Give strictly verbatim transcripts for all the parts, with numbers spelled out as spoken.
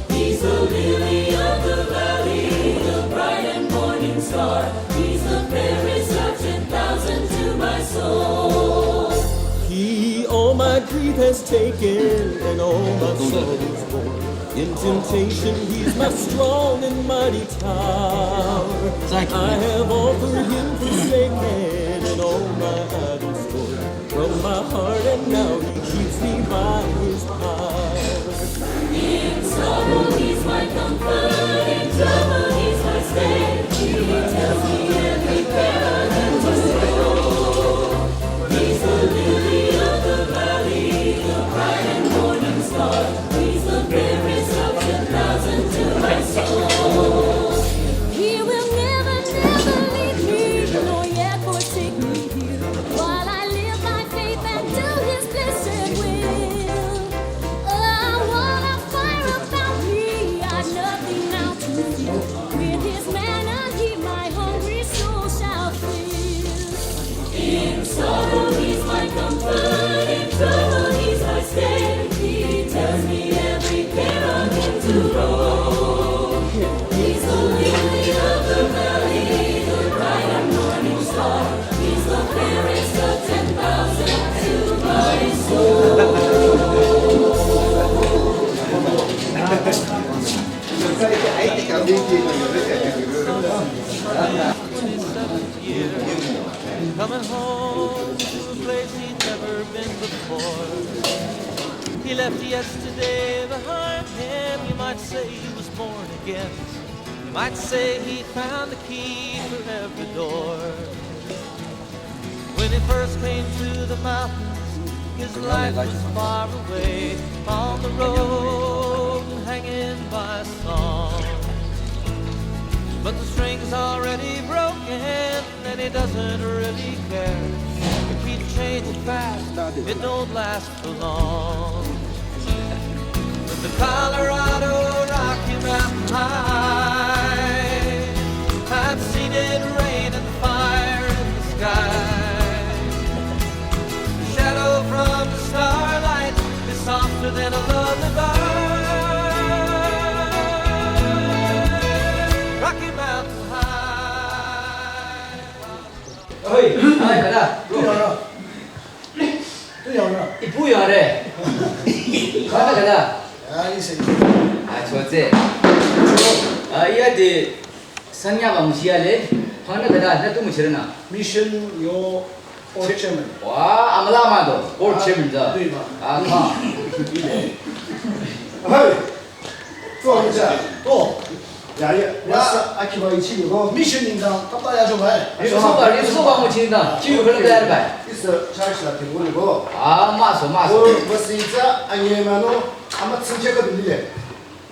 He's the lily of the valley, the bright and morning star. He's the fairest of ten thousand to my soul. He all my grief has taken and all my sorrows borne. In temptation, he's my strong and mighty tower. Thank you. I have all for him forsaken and all my idols torn from my heart, and now he keeps me by his power. In sorrow he's my comfort, in trouble he's my stay. He tells me every care I need to know. He's the lily of the valley, the bright and morning star. He's the fairest of ten thousand to my soul. He will never, never leave me, nor yet forsake me here, while I live by faith and do his blessed will. Oh, Coming home to a place he'd never been before. He left yesterday behind him. You might say he was born again. You might say he found the key for every door. When he first came to the mountains, his life was far away, on the road and hanging by a song. But the string's already broken, and he doesn't really care. It keeps changing fast, it don't last for long. The Colorado Rocky Mountain High. I've seen it rain and fire in the sky. The shadow from the starlight is softer than a lullaby. Rocky Mountain High. Oi, ai, kada. Ipu yangre. Khana kada. Ah, ise. Ah, chotse. Ah, iya de sanya ba musia le. Khana kada, na tu muchirna. Mission yo or chairman. Wa, amala ma do. Or chairman da. Ah, kha. Hai. To, to. Ya, ya, ya. Wasa akiba ichi yugo. Mission nengdang, kapa ya jo bai. Risoba, risoba mo chinda. Chiu kala tayar bai. Isa church la tingu yugo. Ah, maso, maso. Ko, wasi itsa, anye mano, ama tsinche ka dulile.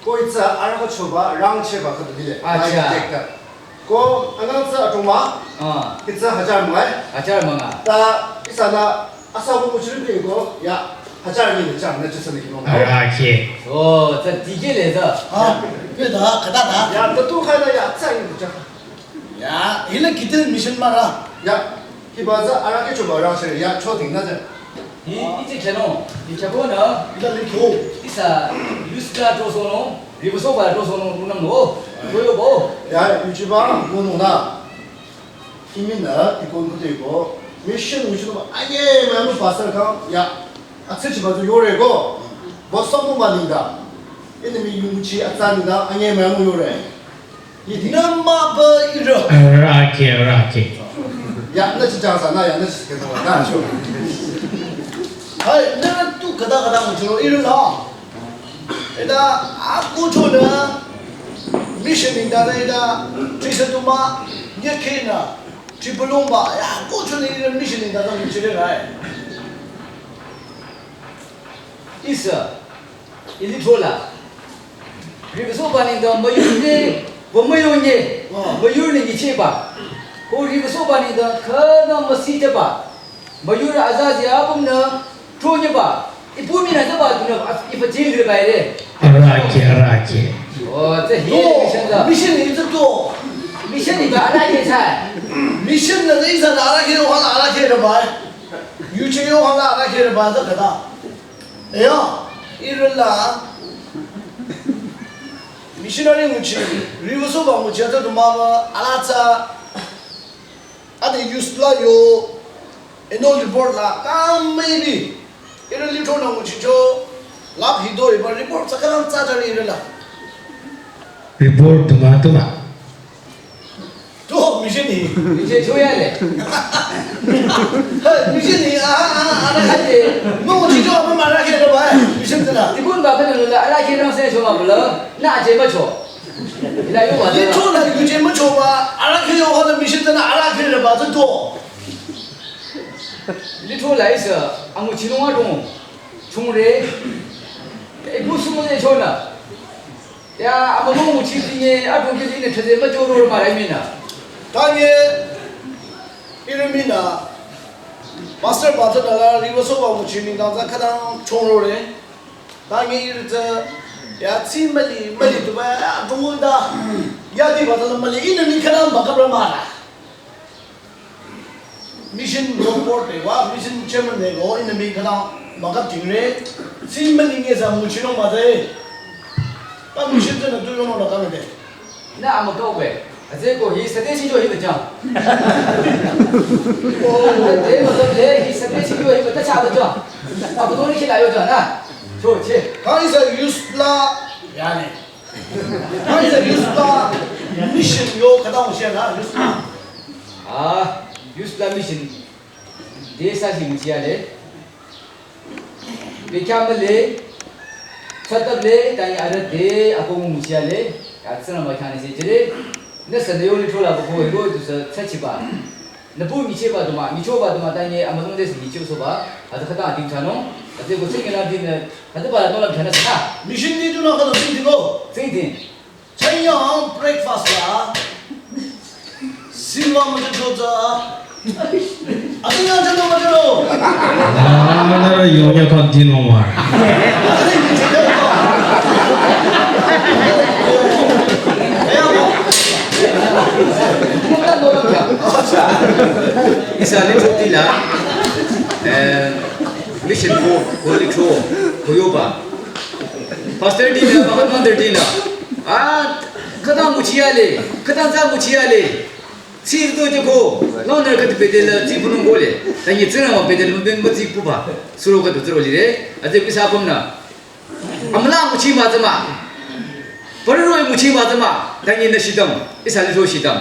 Ko itsa, ara ka choba, rang cheba ka dulile. Acha. Ko, anang tsa atoma. Ah. Itsa hajar mai. Hajar manga. Ta, isa na, Asa ko kuchiri pe ko, ya, hajar ni le chang na chisa ni kino. Ara ke. Oh, ta dike le ta. Ha, pe da, kada da. Ya, ta tu khai na ya, tsa ni cha. Ya, ile kite mission mara. Ya, ki ba za ara ke choba ra se, ya, cho ding na za. Hi, ite keno, ni cha ko na. Ila ni ko. Isa, yuska to sono, riboso ba to sono, unam no. Ko yo bo. Ya, yuchi ba, no no na. Kiminü, ikon kutu iko, mission nguchi numa, anye manu pastor kang, ya, atse chiba tu yore ko, bosa mu maninda. Ini mi yumuchi atsa ninda, anye manu yore. Yiti. Nama ba iro. Rake, rake. Ya, na chi chang sa, na ya, na chi ke na, na cho. Hai, na tu kada kada mu chiro iro na. Eda, a kuchona, mission nengdang eda, trisa tuma, nye kena, tripulumba, ya kuchona eda mission nengdang eda muchire rai. Isa, ili thola. Riboso ba nengdang, mayur ne, ba mayur ne, mayur ne ngicheba. Ko riboso ba nengdang, kana masi jeba. Mayur azazi apum na, tronye ba. Ipu mi na zaba tu na, ipa jil re bai re. Arake, arake. Oh, tsa hi mission da. Mission ni tsa to. Mission ni ba arake tsa. Mission na zai sa da arake yo hala arake re bai. Yuche yo hala arake re bai tsa kada. Eya, irla. Missionary nguchi, riboso ba nguchi ata tu ma ba, ala tsa. Ade use la yo, annual report la, ka maybe, ira litro na nguchicho, lap hido iba report sakalang tsa tari ira la. Report tuma tuma. To, mission ni. Mission choya le. Hey, mission ni, ah, ah, ah, ah, ah. No, nguchicho, apa mara ke da ba, mission tana. Tikun ba kana la, ala ke rang se cho ma bula, na je ma cho. Litro la yuje müchoba, arakhe yo hana mission tana arakhe reba tsa to. Litro la isa, angu chinung adong, chungre, e bu sumo ne chona. Ya, ama nung mu chi tinye, adong ke tinye, tade ma choro ma rai mina. Tanye, ira mina, pastor ba tsa dala, riboso ba mu chi mina, tsa kadang choro re. Ta ngi iri tsa, ya tsi mali, mali tu ba, ya dungu da, ya di ba ta mali, ina mi kana makap ra mara. Mission report le wa, mission chairman le go, ina mi kana makap ting re, tsi mali nge sa mu chino ma de. Ta mission tsa na tu yo no na ka me de. Na ama to we. Aze ko hi sade si jo hi ta cha. Oh, de mo to le hi sade si jo hi ta cha ta cha. Abu to ni ki la yo cha na. Cho che. Ka isa use la. Yani. Ka isa use la. Mission yo khütang share na, youth. Ah, youth la mission. De sa shi nguchi yale. Bekhyah mühle, tsatap le, tanyi arüh de, ako nguchi yale. Ya tsünü ma khyang ni se jüre. Nü sü nü yo lithro la bako hiro du sü tsachiba. Nü bu nyichehba du mah, nyichoba du mah, tanyi amüzong de sü nyicheh soba. Hütsü khütang ating chanung. Hütsüeko tsingkeh la dinü, hütsüba la nü la khyang nü sü na. Mission ni du nü khütang tsingdhing ko. Tsingdhing. Chanyang breakfast la. Singwa müjücho tsü. Ati yang jüno müjüno. Ah, nührü yonye continue ma. Ihsa lithro tila, eh, mission ko, ko lithro, ko yoba. Pastor dinü, Mahatma dinü. Ah, khütang nguchi yale, khütang tsü nguchi yale. Tsi to jüko, nü nührü khüdu bedela, tsi bunung kole. Tanyi tsünü ma bedela, mü, mü tsi puba. Suro khüdu tsuro lire, ate pisa pamnü. Amüla nguchi ma tsü mah. Paruroi nguchi ma tsü mah. Tanyi nü shitam, ihsa lithro shitam.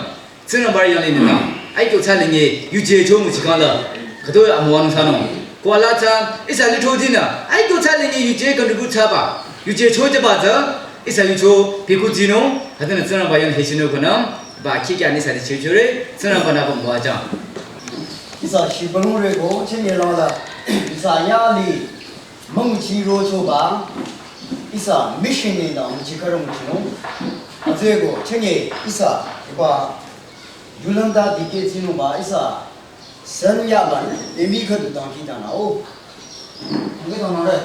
Tsünü bari yang le nü na. Ai kyo tsü le nge, yuje cho nguchi kang la. Khüdu amüwa nü sanung. Ko ala tsü, ihsa lithro dinü. Ai kyo tsü le nge, yuje contribute thsaba. Yuje cho jüba tsü, ihsa yucho, piku dinung. Hütsünü tsünü bari yang he shinung ko nü. Ba kikya ni sa di chechure, tsünü bana ba müwa jang. Ihsa shibülung re ko, chanyang la. Ihsa ya li. Münguchi rochoba, ihsa mission nengdang nguchi khürü nguchinung. Hütsüeko, chenge ihsa, hiba, yulang ta dikeh tsinungba, ihsa, sen yaban, emi khüdu dangkhidangnang o. Nge dangkhidangnang re.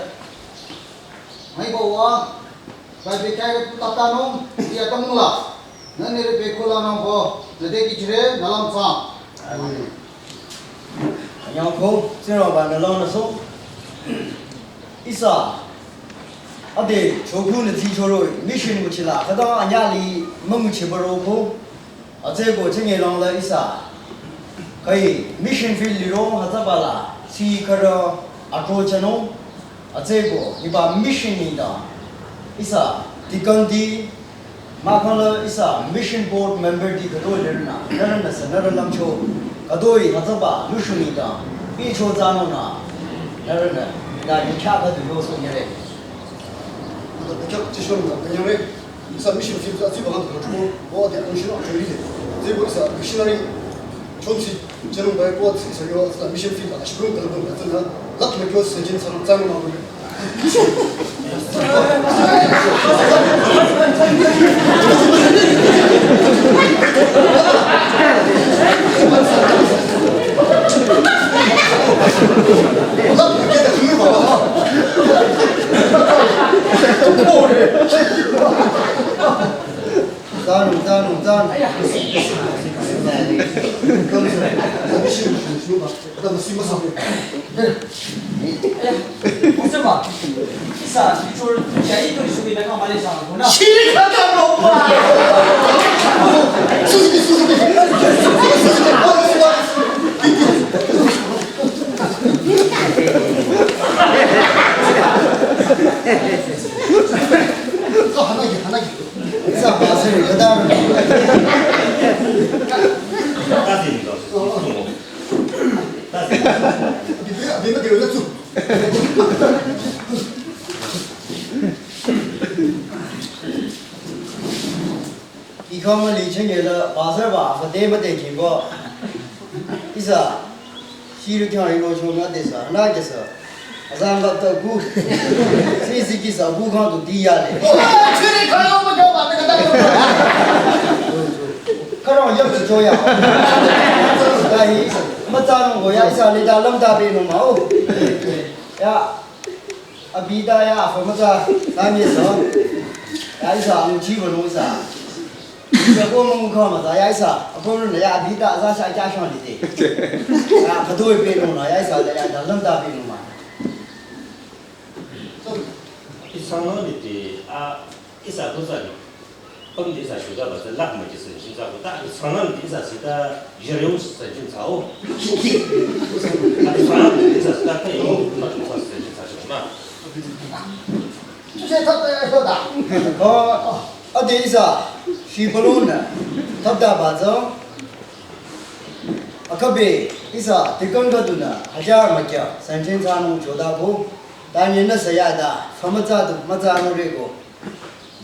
Ngai ko wa, bai bekhyah re tu tap tanung, iya tamung la. Nü nührü bekhyah lanung ko, nü de kihchire, nü lam tsang. Anyang ko, Tsingrangba nü langnü so. Ihsa, ade, chokunü tsi choro, mission nguchi la, khütang anyüh li, münguchiba ro ko. Hütsüeko, chenge lang la ihsa. Kai, mission field liro, hütsüba la, tsi khürü, atro chanung. Hütsüeko, hiba mission nengdang. Ihsa, deacon di, mahkhang la ihsa, mission board member di khütoi lirünü, nührünü sü nührü lümcho, khütoi hütsüba, lushu nengdang, icho tsünungnü, nührünü, nü yukhya khüdu yo so nyere. Nü yukhya, chisho nü, nyere, ihsa mission field atsiba hang khüdu, o de mission actually de. Hütsüeko ihsa, missionary, chonsi, Chenung bai ko tsi sa yo sa mission field la shibülung kalbung la tsana lak me kyo sa jin sa tsang ma ko. Tsanung, tsanung, tsanung. Ikhama li chenge la bazar ba fade mate kimbo. Ihsa, shiru kya iro chona desa, na kesa. Azan ba ta gu. Si si kisa bu khan tu di ya le. Chiri khayo ma jo ba ta ka ta. Karo yap chi jo ya. Dahi, ma ta nung go ya ihsa le da lam da be nung ma o. Ya. Abi ta ya, afa mütsa, ta mi so. Ya ihsa, anguchi wünung ihsa. Ihsa ko mung ko mütsa, ya ihsa. Ako nü ya abi ta, za sha kya shang li de. Ya, khütoi pe nung nü, ya ihsa, ya, ya, lam ta pe nung ma. Ihsa nü ni de, a, ihsa ko sa ni. Pang di sa shuga ba sa lak ma ji sa jin sa ko ta, sanang di sa sita, jereu sa jin sa o. Ati sanang di sa sita, ta yo, ma tu sa jin sa ma. Tu se ta ta ya so da. Oh. Ade ihsa shibülunü thapta batsü. Akabe ihsa tikang kadunü hajar makya sanchen sanung choda ko. Tanye na saya da famatsa du matsa no re ko.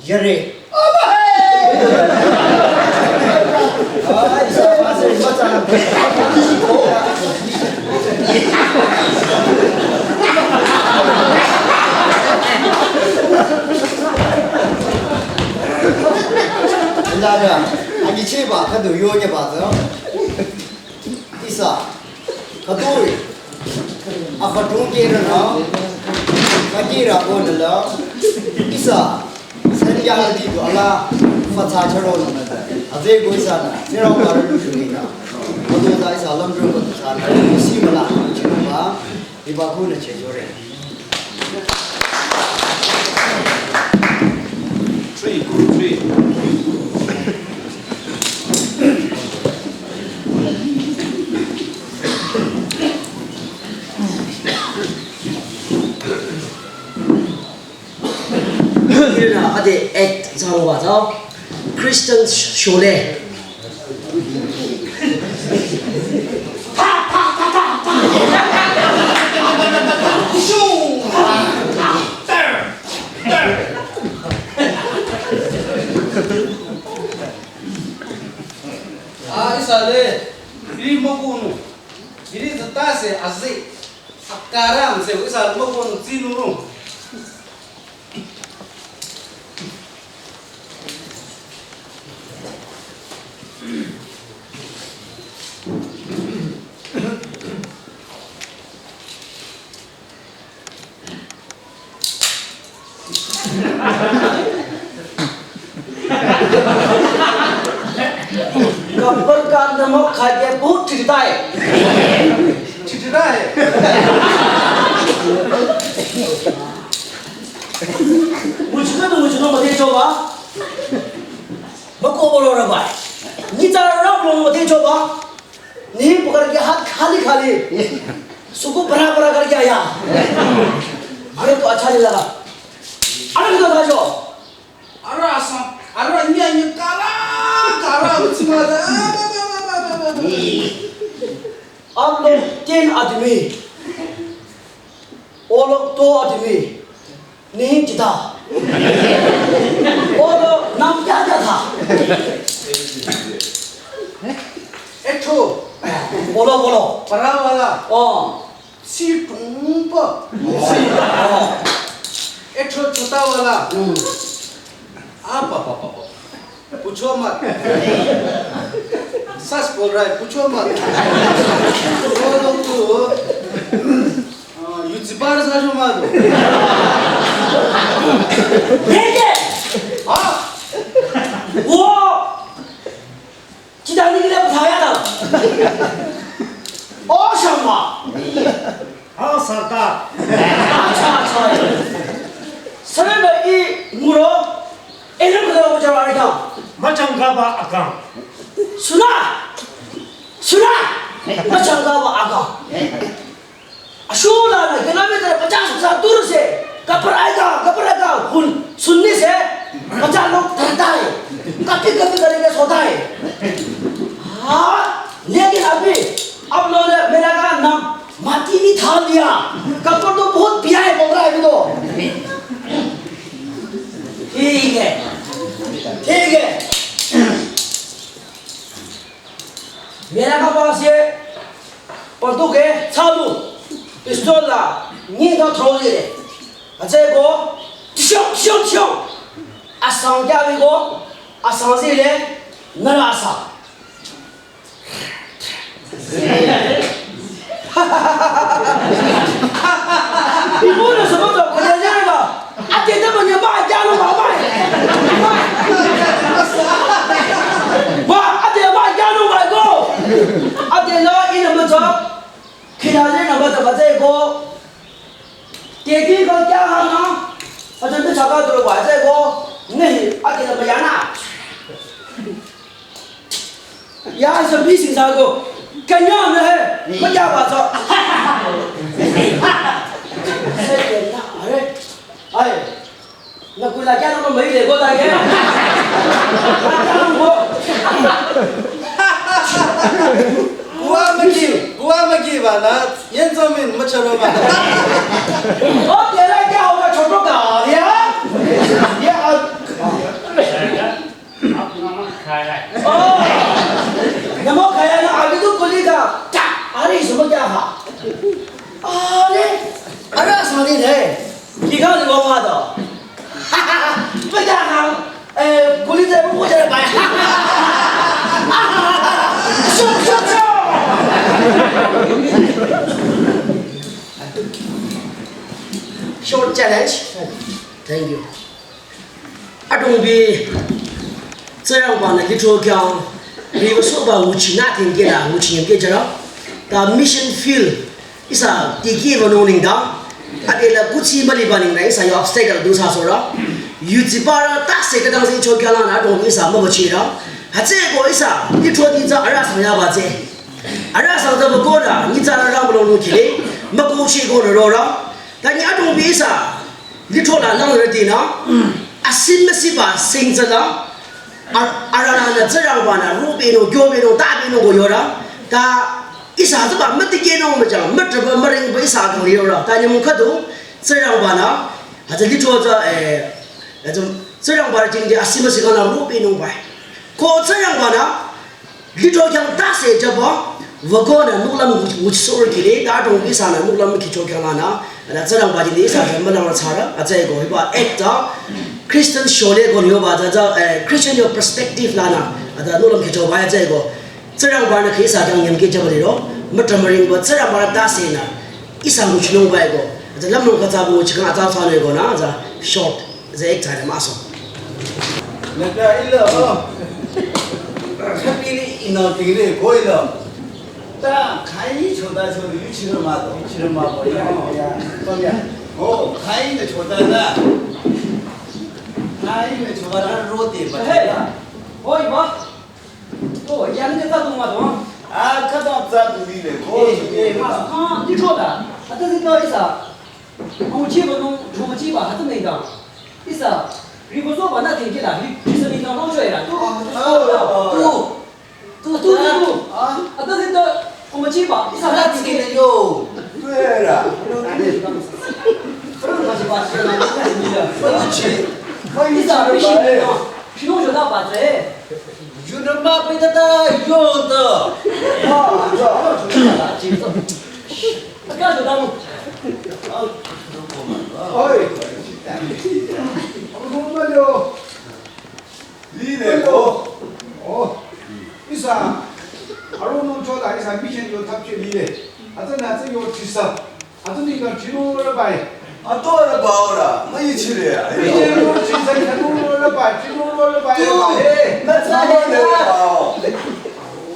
Yare. Aba hai. Ah, ihsa masih matsa. Lada, anyi cheba kadu yo nyeba tsü. Ihsa, khütoi, akhatung kerünü, khakirü konü la, ihsa, sanyaladi du ala, fatsa charo nü, aze ko ihsanü, nirao paru lu shunina, khütoi ta ihsa lam rung ko ta nü, isi mala, chinungba, iba ko nü chejore. Three, three. Ade act zaro wa zao. Christian Shole. Ah, ihsa le, hiri mükunu, hiri zatase azi, akaram se, ihsa mükunu tsinurung. Kapal ka namok kha ke bahut thikdai. Thikdai. Mujhe to mujhe to mate choba. Bako bolo rabai. Ni ta rap lo mate choba. नहीं पकड़ के हाथ खाली खाली। सुको बड़ा बड़ा करके आया। अरे तो अच्छा नहीं लगा। अरे तो था जो। अरे आसा, अरे अन्य अन्य काला काला उचिमा। आप लोग तीन आदमी, वो लोग दो आदमी। नहीं जीता। और नाम क्या क्या था? एक ठो। बोलो, बोलो। बड़ा वाला। ओ। सी टूंपा। सी। ओ। एक ठो छोटा वाला। हम्म। आप, आप, आप, आप। पूछो मत। सच बोल रहा है, पूछो मत। वो लोग तो, हाँ, YouTuber सा जो मारो। देखिए। हाँ। वो चिदानी के लिए बताया था। ओ शर्मा। हाँ, सरदार। अच्छा, अच्छा। Sir, मैं ये मुरो, इन्हें बता, वो जवानी का। Machangkaba akang. सुना, सुना, मचंगा वो आगा। अशोला ना, किलोमीटर पचास हजार दूर से, कब आएगा, कब आएगा, सुन, सुनने से बच्चा लोग डरता है, कभी-कभी करके सोता है। हाँ, लेकिन अभी आप लोगों ने मेरा का नाम माटी में डाल दिया। कपड़ तो बहुत पिया है, बोल रहा है अभी तो। ठीक है, ठीक है। मेरा का पास ये बंदूक है, चालू, पिस्तौल ला, नहीं तो थ्रो ये। अच्छा को, टिशों, टिशों, टिशों। Asang kya भी को, asang से ले, नरा सा। Ibu na sama to, kaya jana ba. Ate ta manya ba, jana ba, ba. Ba, ate ba, jana ba, go. Ate la, ina mata. Kaya jana ba, ta ba, ta go. Teti ko kya hana? Ate ta chaka to ba, ta go. Nahi, ate la ba, yana. Ya, sa bi sing sa ko. Kanya na hai. Ma kya baat hai? Sa kya na, are. Ai. Na kula kya na ma mai le ko ta kya? चलो भाई। ओ, तेरा क्या होगा, छोटू का? या? या, अब आप नमक खा रहा है। ओ, नमक खाया ना, अभी तो कुली का। क्या? अरे, इसमें क्या था? अरे, अरे, सानी है। Kiga ni mama da. Pega ha. Eh, kulit saya pun jadi banyak. Short, short, short. Short challenge. Thank you. Adongbi, Tsingrangba-nü lithro khyang, riwü soba nguchi nü thengkela, nguchi nyemkeh jüra. Ta mission field, ihsa tiki wünung nengdang, adela kuthsi müliba nengdang, ihsa yo obstacle du thsasohre. Yutsirü tase khütang sing chokyalanü adongbi ihsa mübüchire. Hütsüeko ihsa, lithroti tsü arüh sang yaba tsü. Arüh sang tsü wükonü, nyitsarü rang bülung nung khile, mükohchi konü rore. Ta nyi adongbi ihsa, lithro la langrütinü, asim müsiba sing tsüla, a-, arüh lanü Tsingrangba-nü robenung, kyobenung, tabenung ko yore. Ta ihsa tsüba mütikehnung müjang, mütraba müringba ihsa kang yore. Ta nyümong khüdu, Tsingrangba-nü, hütsü lithro tsü, eh, hütsü Tsingrangba jingde asim müsi kang la robenung bai. Ko Tsingrangba-nü, lithro khyang tase jüba, wükonü nohlüm nguchisohre khile, ta adongbi ihsanü nohlüm khicho khyanglanü, ta Tsingrangba jingde ihsa jü mülang thsare, hütsüeko hiba ekta Christian shole ko yoba tsü tsü, eh, Christian yo perspective lanü, ta nohlüm khichoba hütsüeko. Tsingrangba-nü khe ihsa khyang nyemkeh jüba liro, mütraba müringba Tsingrangba-nü tasenü, ihsa nguchinung baeko. Ta lümlong khütsa nguchi kang atsa thsanung eko nü, ta short. Ze ek thare maso. Nata ila, oh. Kapili ina tingre ko ila. Ta khai chota chota yuchira ma to. Yuchira ma to. Ya, ya. To ya. Oh, khai ne chota na. Khai ne chota na rote ba. Hey. Oi, ma. Oh, ya ne ta tu ma to. Ah, ka ta ta tu ni le ko. Eh, eh, ma. Ah, ni chota. Ata ni to isa. Nguchiba nung, nguchiba, hütsü nengdang. Ihsa, riwü soba nü thengkela, ri-, risa nengdang nung choira. Tu, ah, tu, ah, tu, tu, tu, tu. Ah. Ata sita, nguchiba, ihsa nü thengkela. Yo. Tuera. Nguchi. Ihsa, nguchi. Shinung jona ba tsü. Jona ba pe ta ta, yo ta. Ah, ta. Oi. Lile ko. Oh. Ihsa. Aro nung chola ihsa mission yo thapche lile. Atsa na atsa yo tisa. Atsa ni ka chino ra bai. Ato ra bao ra. Ma yi chile. Mission yo tisa chino ra bai. Chino ra bai. Tu. Bai. Na tsa ma ne ra bao.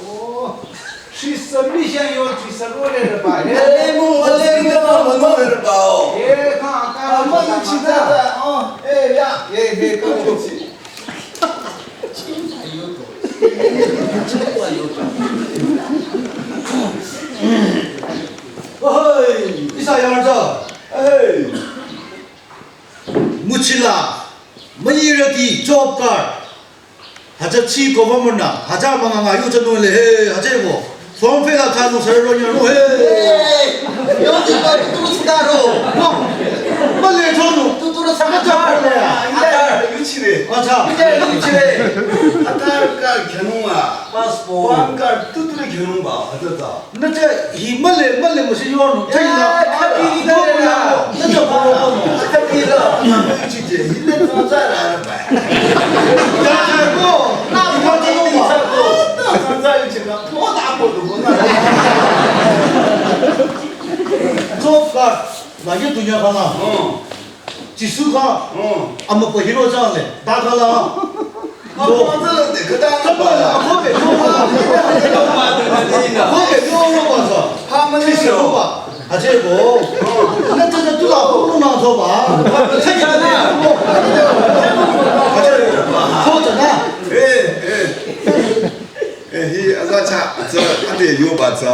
Oh. She's a mission, yo, she's a roller ba. Eh, mo, mo, le, le, mo, mo, mo, le, ba, oh. Eh, ka, ka, ah, mo, mo, mo, mo, mo. Oh, eh, ya. Eh, eh, ka, mo, chi. Oi, isa ya ja. Hey. Nguchila, müyirüti job card. Hütsü tsi government nü, hütsü manganga yu tsü nung le, he, hütsü ko. Form fill up thsa nung sürü ro nyi ro, he. Hey, yo, ti ba, tu, tu, ta ro. No. Mühle cho nung. Tu, tu, ro, sa, hütsü ko le ya. Aadhaar, yu chi le. Acha. Yu chi le. Aadhaar card khyünung a. Passport. Pan card, tu, tu, le khyünung ba, hütsü ta. Nü tsü hi mühle, mühle müsi yonung. Tsü hi la. Ya, khapi ni da ya. Nü tsü ko ko. Khapi la. Nü tsü je. Hi le tsü za la la ba. Ya, ya, ko. Na ko ni ni sa ko. Na sa za yu che ka. Ko da ko do ko na. Job card. Ma ye dunya ka na. Oh. Jisu kha, oh, amübü hiro jang le, ta kha la. Amübü hiro jang le, ta kha la. Amübü hiro jang le. Amübü hiro jang le. Ha, amübü hiro jang le. Ha, amübü hiro jang le. Jisu kha. Aje ko. Na ta ta tu la ko na so ba. Aje ko. Aje ko. Ko ta na. Eh, eh. Eh, hi aza cha, aza ade yoba tsü,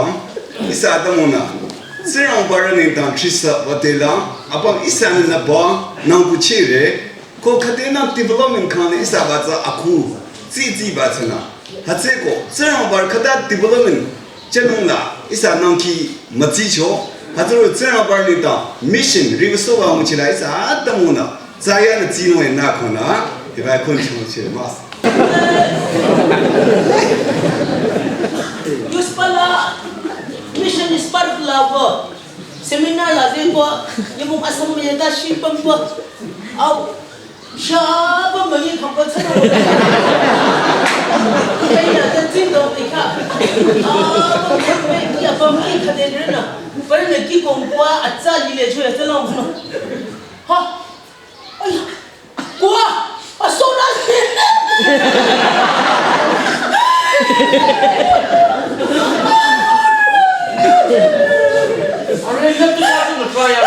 ihsa atümungnü, Tsingrangba rü nengdang thrisa wüdela, apüm ihsanü nüba, nang kuchire, ko khüdenü development khanü ihsa ba tsü akhu, tsi tsi ba tsünü. Hütsüeko, Tsingrangba rü khüta development, jünung la, ihsa nang ki mütsicho, Hütsüro Tsingrangbarü nengdang mission riwüsohba nguchila ihsa atümungnü tsaya nü tsinung enü khonü hiba khon chungcheh mas. Yuspala mission is part of love. Seminar la zengko yemung asam yeda shi pampo. Au. Shaba mani khapa tsana. Kaya ta tsing dong ni kha. Ah, ba mani ya ba mani kha de rena. Ba ne ki kong kwa atsa li le chwe atsa long no. Ha. Ai. Kwa. A so na. Are na tu sa tu try ya.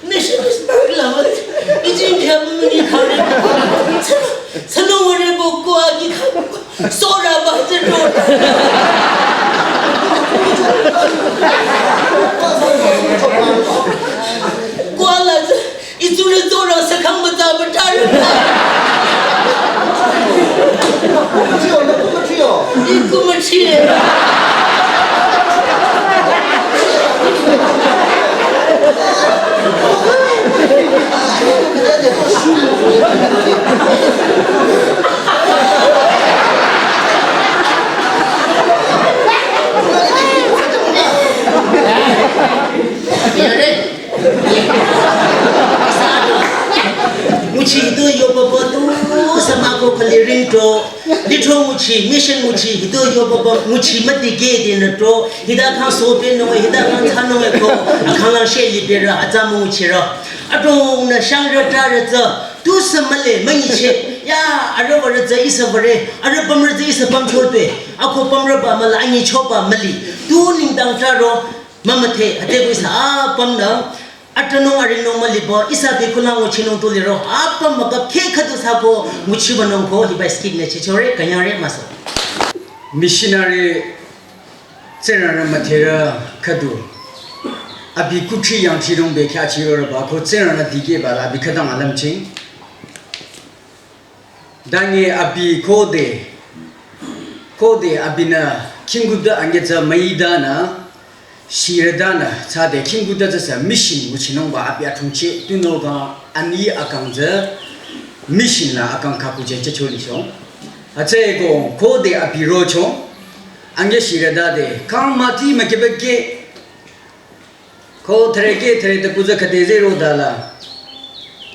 Nation is burglar. Ijin kya mumuni khare. Sanu wore bo ko agi kha. Sora ba te to. Ko la itsure sora sa khang ba ta ba ta. Iku machi. Nguchi tu yobobo tu sama ko kali ring to. Litro nguchi, mission nguchi, hito yobobo nguchi mati ge de na to. Hita khang so pe no, hita khang tha no ko. Akhang lang she li pe ra, atsa mu nguchi ra. Ato na shang ra ta ra tsa. Tu sa male, mangi che. Ya, ara wa ra tsa isa wa re. Ara pam ra tsa isa pam cho pe. Ako pam ra ba mala, angi cho ba mali. Tu ning dang ta ro. Mama the, ate ko isa, a pam na. Atanung arinung malibo, isa bi kulang nguchinung tu liro, apa maka khe khatu sako, nguchibanung ko, hiba skit ne chichore, kanyare maso. Missionary, tsenara matera khatu. Abi kuchi yang chirong be kya chiro ba, ko tsenara dike ba la, abi khadang alam ching. Dange abi khode, khode abinü khingkuta ange tsü müidanü, shirüdanü, tsüde khingkuta tsü sü mission nguchinungba abi athungcheh, tunüo kang ani akang tsü mission la akang khakuje checholicho. Hütsüeko khode abi rocho, ange shirüdade, kang mati mükebeke, ko thüreke thüre taku tsü khüde zero dala.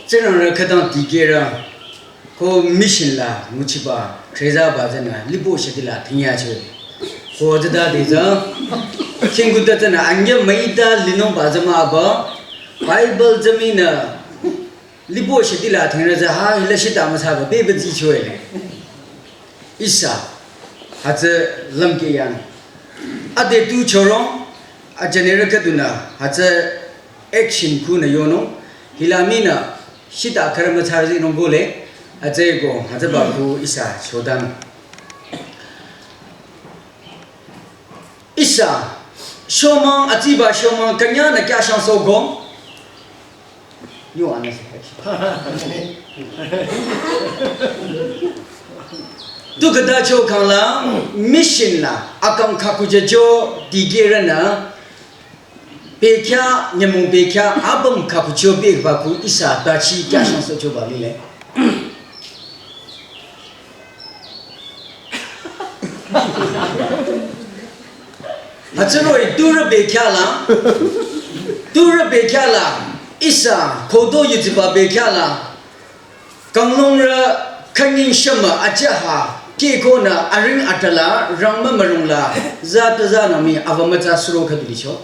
Tsingrang rü khütang dikehrü. Ko mission la nguchiba, trezaba tsünü, libo shitila thingyacho. Ko tsüdade tsü, khingkuta tsünü, ange müita linungba tsü mah ba, Bible tsü minü, libo shitila thingrü tsü ha, hila shita müsaba, bebe zichoele. Ihsa, hütsü lümke yang. Ade tu chorong, ajanera khüdunü, hütsü action khunü yonung, hila minü, shita kharama tsarzi nunggole, hütsüeko, hütsüba khu ihsa, chodan. Ihsa, shomang, atsiba shomang, künyangnü kyashang sogo, Yo, anase. Tu khüta cho khang la, mission la, akang khakuje cho, dikehrünü, bekya, nyümong bekya, apüm khakucho beba khu ihsa, tachi, kyashang sochoba lile. Hütsüroh-i turü bekya la, turü bekya la, ihsa, kodo yuziba bekya la, kanglungrü khanying shama ajaha, kehkonü aring atala, rangmü mürung la, za ta za nami, ava mütsa suro khüdilicho.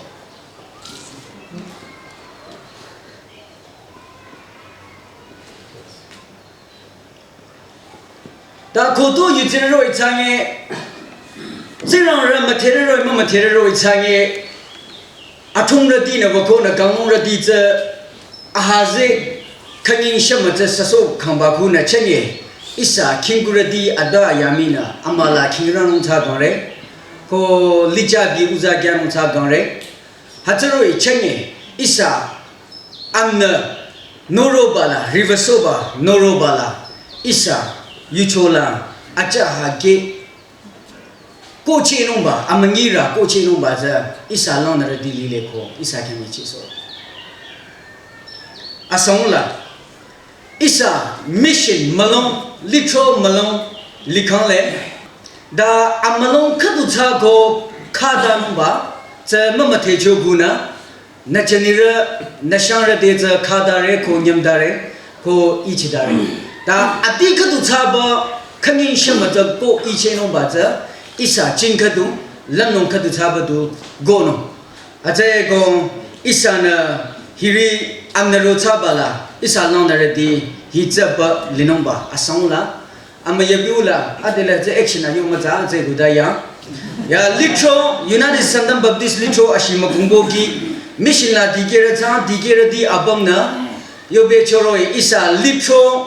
Ta kodo yutsirü roh-i change, Tsingrang rü mütherü roh-i mümütherü roh-i change, athungrütinü wükonü kanglungrüti tsü, ahaze, khanying shama tsü saso khangba khunü change, ihsa khingkurüti ada yaminü, amüla khingranung tsü kangre, ko licha bi uza kyanung tsü kangre, hütsüroh-i change, ihsa, amnü, noroba la, rivasoba, noroba la, ihsa, yucho la, ajaha ge, kochehnungba, amünyirü, kochehnungba tsü, ihsa langnürüti lile ko, ihsa khyang ichiso. Asang la, ihsa mission mülung, lithro mülung, likhangle, da amülung khüdu tsü ko khadanungba, tsü mümüthecho gunü, nü chanirü, nü shangrü te tsü khadare ko nyümdare, ko ichidare. Ta ati khüdu tsüba, khanying shama tsü ko ichehnungba tsü, ihsa ching khüdu, lümnung khüdu tsüba du, gonung. Hütsüeko ihsanü hiri amnüro tsüba la, ihsa langnürüti hi tsüba linungba asang la, amüyabiu la, adela tsü action a yong mütsa, tsü guda ya. Ya, lithro, United Sangtam Baptist lithro ashi mükungbo ki, mission la dikehrü tsü, dikehrüti apümnü, yobe choroh-i ihsa lithro,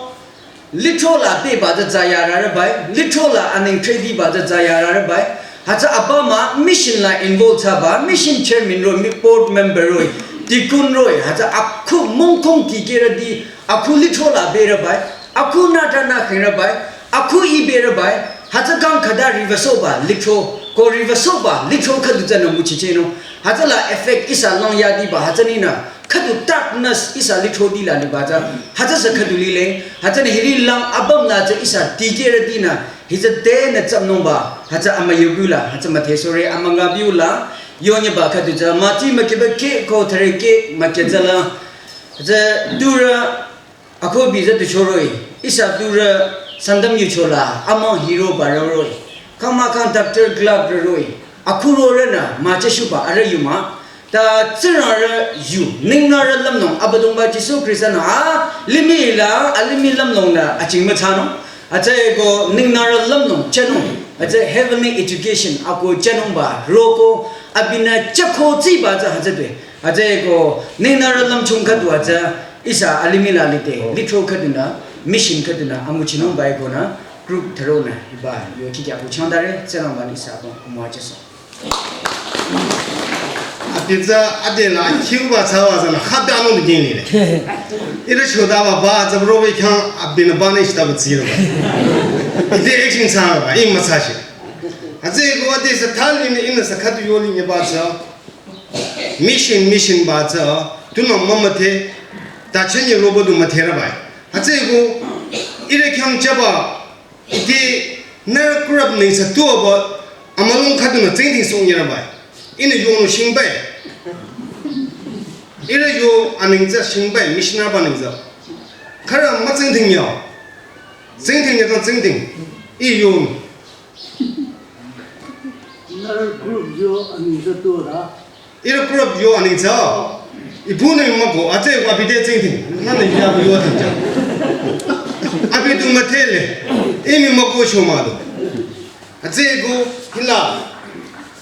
lithro la beba tsü tsaya rarü bai, lithro la aneng trediba tsü tsaya rarü bai, hütsü apümnü mission la involve thsaba, mission chairman roh-i, mi board member roh-i, deacon roh-i, hütsü akhu mongkong dikehrüti, akhu lithro la berü bai, akhu nüta nü khengrü bai, akhu i berü bai, hütsü kang khüta rivasoba lithro, ko rivasoba lithro khüdu tsünü nguchichehnung, hütsüla effect ihsa lang yadiba, hütsü ninü, khüdu darkness ihsa lithroti la liba tsü, hütsü sü khüdu lile, hütsünü hiri lang apüm la tsü ihsa dikehrütinü, hitsü tenü tsümnungba, hütsü amüyabiu la, hütsü müthesore amüngabiu la, yonyeba khüdu tsü, müti mükiba ke ko thüre ke mükya tsü la, hütsü turü, akhubi tsü tu choroh-i, ihsa turü Sangtam yucho la, amang hiro ba roroh-i, kama kang doctor club roroh-i, akhu rorünü, müchashuba arüh yuma, ta Tsingrang rü yu, ningnürü lümnung, Abüdongba Jisu Khrista nü, a, limih la, alimih lümnung nü, aching müthsanung, hütsüeko ningnürü lümnung, chanung, hütsü heavenly education, ako chanungba, roko, abinü chako tsiba tsü hütsüde, hütsüeko ningnürü lümchung khüdu hütsü, ihsa alimih la lide, lithro khüdunü, mission khüdunü, amüchinungba ekonü, group thüronü, hiba, yo kikya kuchangdare, Tsingrangba nü ihsa apüm, amüchasü. Abi tsü adela kiuba tsüba tsünü khata nung de gini le. Ire shodaba ba tsü robe khyang abinü ba ne shita ba tsiro ba. Ite action sa ba, in ma sa shi. Atsü ko ade sa thali ne in sa khatu yoli ne ba tsü. Mission, mission ba tsü. Tunü mama te, ta chenye robo du ma te ra ba. Atsü ko, ire khyang chaba, ite nührü kurap nengsa tuaba amülung khüdunü tsingdhing song yara bai. Ihnü yongnung shingbai. Ihrü yo anengsa shingbai, missionary ba nengsa. Khürü mütsingdhing ya. Tsingdhing ya kang tsingdhing. Ih yong. Nührü group yo anengsa tuada. Ire kurap yo anengsa. Ipu ne mako, atsü ko abi te tsingdhing. Nühnü ya yo tsingdhing. Abi tu ma te le. Imi mako sho ma do. Atsü ko hila.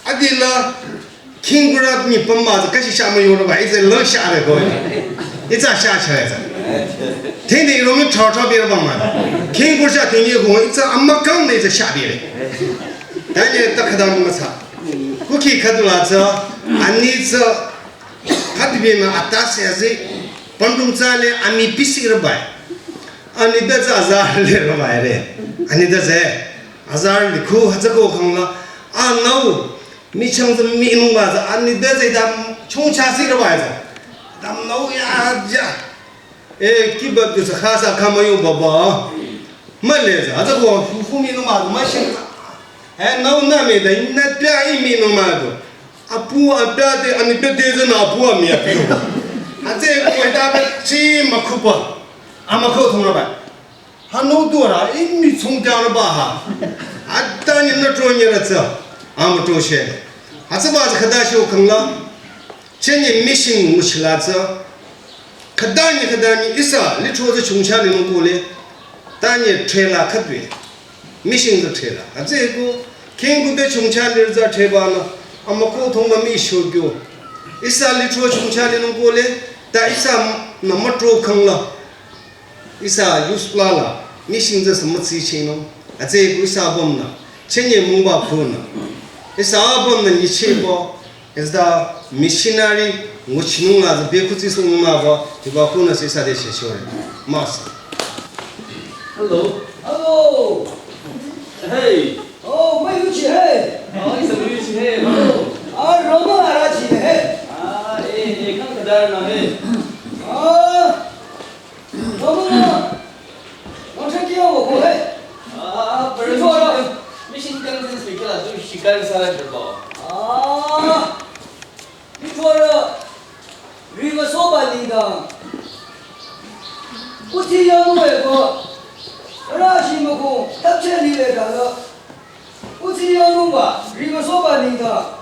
Adila. King kurap ni pamba tsü kashi sha ma yo ba. Itse lo sha re ko. Itse sha sha re tsü. Tende iro mi thor thor bi re ba ma. King kur sha tende ko itse ama kang ne itse sha bi re. Tanye ta khadam ma sa. Kuki khadula tsü, ani tsü, khadibi ma atase azi, pandung tsü le ami pisi rabai. Ani da tsü azar le rabai re. Ani da tsü, azar le khu ha tsü ko khang la, a nau, mi chang tsü mi nung ba tsü, ani da tsü dam chung cha si rabai tsü. Dam nau ya ja. Eh, kiba tu sa khasa kama yo baba. Ma le za, aza ko fu fu mi no ma, ma shin. Eh, nau na me da, na pya i mi no ma do. Apu, apya te, ani pya te za na apu ami apyo. Aze ko da ba chi ma khupa. Ama ko thong ba. Ha no do ra, i mi chung ja ba ha. Ata ni na tro ni ra za. Ama to she. Aza ba za khada sho khang la. Chenye mission nguchila tsü, khüdani khüdani ihsa litro tsü chungcha linung ko le, tanye trela khüdwe, mission tsü trela. Atsü ko, khengu te chungcha lir tsü treba na, ama ko thong ma mi sho kyo. Ihsa litro chungcha linung ko le, ta ihsa na matro khang la. Ihsa youth la la, mission tsü sa mütsi chinung. Atsü ko ihsa bom na, chenye mungba ko na. Ihsa bom na ni chebo, ihsa missionary, nguchinung la, be kutsi sung ma ba, tiba ko na se sa de che shore. Mas. Hello. Hello. Hey. Oh, ma yuchi he. Ah, ihsa ma yuchi he. Hello. Ah, Roma ara chi he. Ah, eh, eh, kang kadar na he. Ah. Roma, rong cha kyo wo ko he. Ah, pero mission, mission kan sin speaker la, tu shikar sa la jabo. Ah, ni chora, river soba ni da. Uti ya no e ko. Ra shi mo ko, tap che ni le da la. Uti ya no ba, river soba ni da.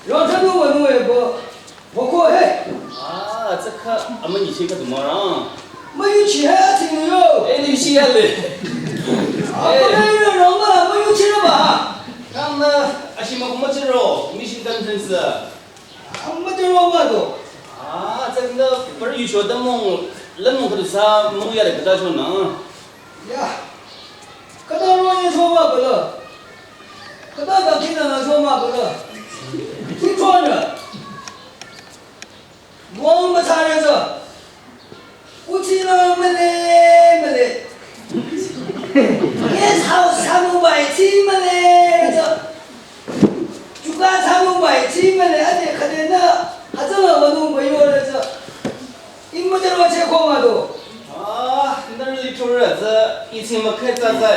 Rong cha no wa no e ko. Moko he. Ah, tsaka, ama ni cheka tu mara. Ma yuchi he, ati ni yo. Eh, ni shi ya le. Ah, eh. Ko na yo no ma, ma yuchi na ba. Kam na, ashi ma kuma chiro, mission conference. Ah, ma chiro ma do. Ah, tsaka na, par yu cho da mong, la mong ka tu sa, mong ya le ka ta cho na. Ya. Kada ro ye cho ma ba la. Kada da kina na cho ma ba la. Ti cho na. Wang ma cha re za. Ku chi na ma le, ma le. Yes, how sa mu bai chi ma le za. Chuka sa mu bai chi ma le, ade khade na, aza la wa nu bai yo re za. In ma de ro che ko ma do. Ah, na li cho re za, i chi ma khe za za.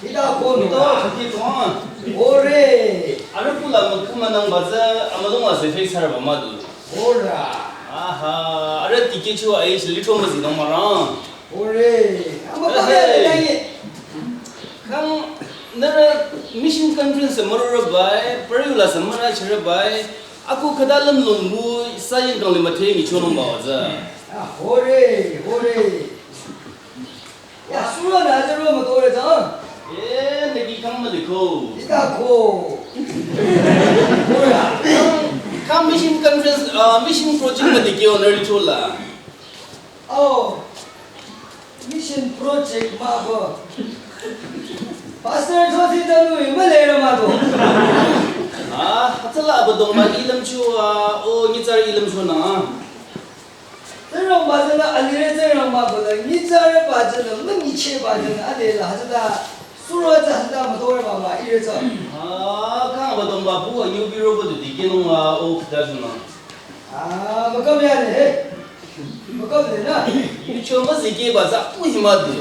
Ita ko nito, ki tuan. Ore. Are pula mukuma nang baza, amalung wa se fei sar ba madu. Ora. Aha, are tike chu ai sili cho mazi nang marang. Ore. Ama ko hey. Kang nara mission conference mara bai, periola samara chara bai. Aku kada lam lungbu, sayin kang lima te mi chonong ba za. Ah, ore, ore. Ya, sura na zero mo tore zang. Eh, nagi kang maliko. Ita ko. Kam mission conference, uh, mission project ma dikyo nari chola. Oh. Mission project ma bo. Pastor Joseph Danu, ma le ra ma do. Ah, Hütsüla Abüdongba ilümcho a, o nyitsarü ilümcho nang. Tsingrangba tsünü alirü Tsingrangba bala nyitsarüba tsünü münyichehba tsünü adela hütsüta suro tsü hütsüta mütorüba mah irü tsü. Ah, kang Abüdongba bu anyübü roba du dikehnung a o khüta shunang. Ah, mükap ya ne, he. Mükap ne na. Yucho müzikehba tsü bu hima du.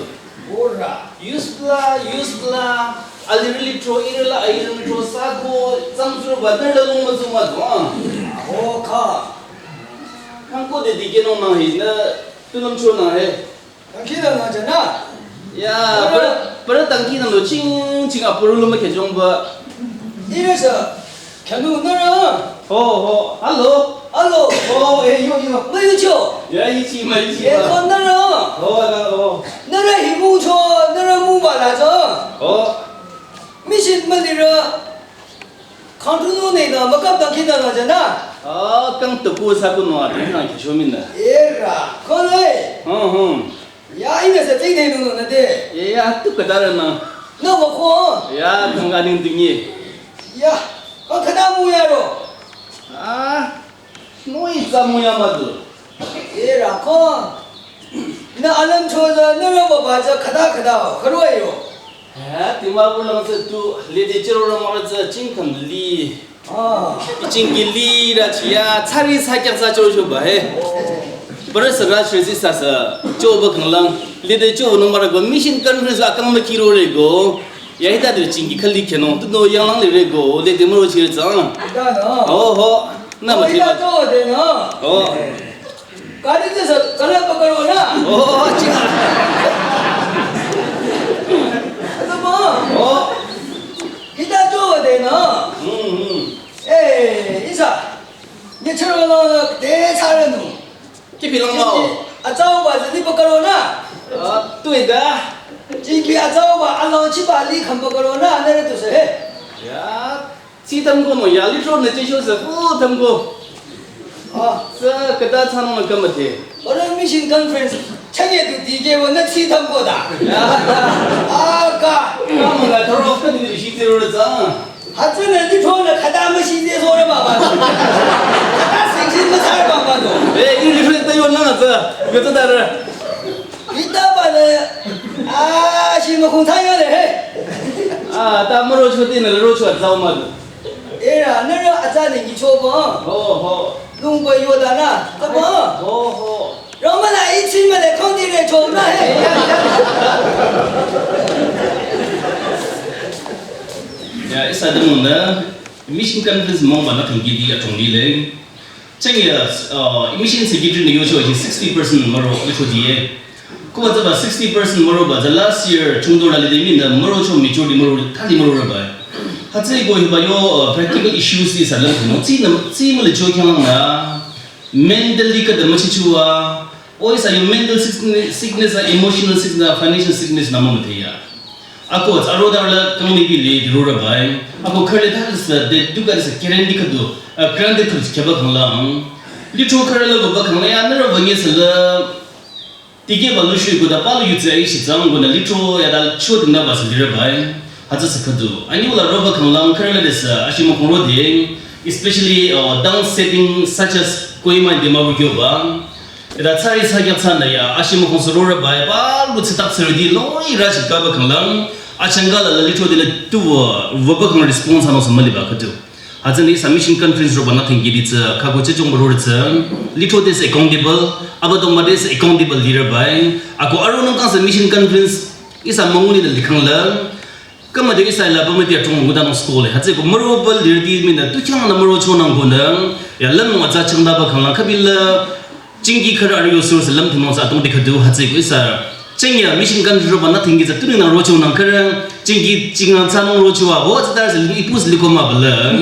Ora. Use pla, use pla. Alirü lithro, irü la ayirü lithro, sako, tsangtsurüba, nührü la lung müzuma du, ah. O kha. Kang ko de dikehnung nang he, nü, tu lümcho nang he. Dangkhidangnang jana. Ya, pürü, pürü dangkhidangnang lo ching, ching a pürü lo mükhe jongba. Irü sü, khyanu nührü. Ho, ho, hello. Hello. Oh, eh, yo, yo. Müyucho. Ya, ichi ma, ichi ma. Eh, ko nührü. Oh, na, oh. Nührü hi mücho, nührü müba la cho. Oh. Mission mülirü. Khangtunu ne na mükap dangkhidangnang jana. Ah, kang tuku saku no a, tena khisho min na. Era, khole. Hmm, hmm. Ya, ina sa ting ne nu na de. Ye, ya, tu kadara na. Na wa ko. Ya, kang aning dingi. Ya, kang kada mu ya ro. Ah, no itsa mu ya ma du. Era ko. Nü alümcho tsü, nührü baba tsü, khüta khüta, khürü yo. Ha, Dimapur lang tsü tu, lede chiro la mara tsü, chingkhang li. Ah. Chingki li ra chi ya, tsari sa kyak sa cho cho ba, he. Pürü sü ra shi si sa sa, cho ba khang lang, lede cho nung mara ba, mission conference akang ma kiro re go. Ya hita de chingki khali khyano, tu no yang lang le re go, lede maro chi re tsü. Da na. Oh, ho. Na ma ti ma. Oi, da to de na. Oh. Kari tsü sü, kala pakaro na. Oh, acha. Ata ma. Oh. Hita jo de na. Hmm, hmm. Eh, isa. Ni chero la de chare nu. Kipi lang mao. Atsau ba ni pakaro na. Ah, tu da. Jiki atsau ba alang chi ba li kham pakaro na, ne tu se he. Ya. Chi tam ko no, ya lithro ne chi sho se, fu tam ko. Ah. Tsü khüta chang ma kama the. Ora mission conference, chanye tu dikeh wa na chi tam ko da. Ya. Ah, ka. Kama la thoro ka ni shi zero le tsü. Hütsü ne lithro ne khüta ma shi de so re baba. Khüta sing sing ma sa re baba no. Eh, ni lithro ta yo na tsü. Yo ta da re. Hita ba le, ah, shi ma khung ta yo le he. Ah, ta ma ro cho ti ne ro cho ta ma. Era, nührü atsa ne nyicho ba. Ho, ho. Lung ba yo da na, ta ba. Ho, ho. Rama la ichi ma le khong di re cho na he. Ya, isa de mung na, mission conference mong ba na thang gi di a thong di le. Cheng ya, uh, mission secretary ne yo cho hi sixty percent ma ro le cho di ye. Kuba tsü ba sixty percent müro ba tsü last year chungdo la lide mi na müro cho majority müro thali müro ra ba. Hütsü ko hiba yo, uh, practical issues ni sa lang no. Tsü na, tsü mü le cho khyang na mentally ka da ma chi chu wa. Oi sa yo mental sickness, sickness, emotional sickness, financial sickness na ma ma the ya. Ako tsü aro da la kang ni bi le di ro ra ba. Ako khale da sa de du ka sa keren di ka du. Uh, keren di ka du kya ba khang lang. Lithro khare la ba khang la ya na ra ba nge sa la. Tikeh ba lu shui ko da pa lu yu tsü ai shi tsang ko na lithro ya da cho ding da ba sü lire bai. Hütsü sü khüdu. Ani wala ro ba khang lang khare la de sü, a shi mo khong ro de, especially, uh, downsizing such as Kohima in Dimapur kyo ba. Ya da tsari sa kya tsang da ya, a shi mo khong sü ro re bai, ba lu tsü tak sü ri di lo i ra shi ka ba khang lang. A chang ga la la lithro de la tu wa, wa ba khang response ha no sü ma li ba khüdu. Hütsü ni isa mission conference ro ba na thang gi di tsü, kha ko che chong ba ro re tsü, lithro de sü accountable, Abüdongba de sü accountable leader bai, ako aro nung kang sü mission conference, isa manguni le likhang la, kama de isa la ba ma de atong mu da nung school le, hütsü ko müro ba leader di mi na, tu khyang na müro cho nang ko na, ya lan nung atsa chang da ba khang la, kha bi la, Chingi khara ari yo sur salam thimo sa tong de khadu hütsü ko isa. Cheng ya mission kan ro ba na thingi za tuning na ro chu nang khara. Chingi chingang sa nong ro chu wa ho za ta sa li pus li ko ma bala.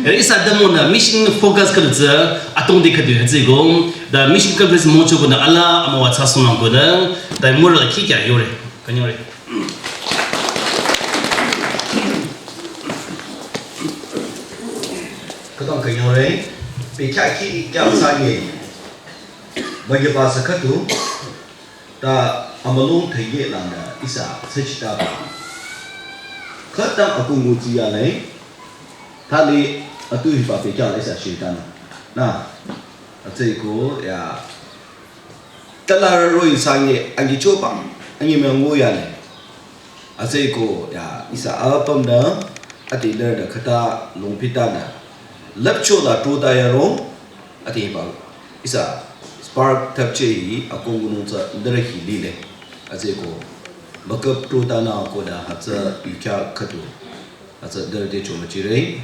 Ya isa da mo na mission focus khadu za atong de khadu hütsü ko. Da mission kan mo chu ko na ala ama wa cha so nang ko da. Da mo ra ki kya yo re. Ka nyo re. Ka tong ka nyo re. Pe kya ki kya sa ye. Ba ge ba sa khatu, ta amülung thai ye lang da isa sa chi ta ba. Khütang aku ngu chi ya le, ta le Atu hiba bekhyah la ihsa shintana. Na, atsüko ya, tala raro ihsa nge angi choba, angi myango ya le. Atsüko ya ihsa apüm da, ati ler da khata longpita da. Lapcho da to da ya ro, ati hiba ihsa spark thapche hi akong gunung tsa ler hi lile. Atsüko bakap to da na ko da hatsa yukya khatu. Hatsa ler de choma chire.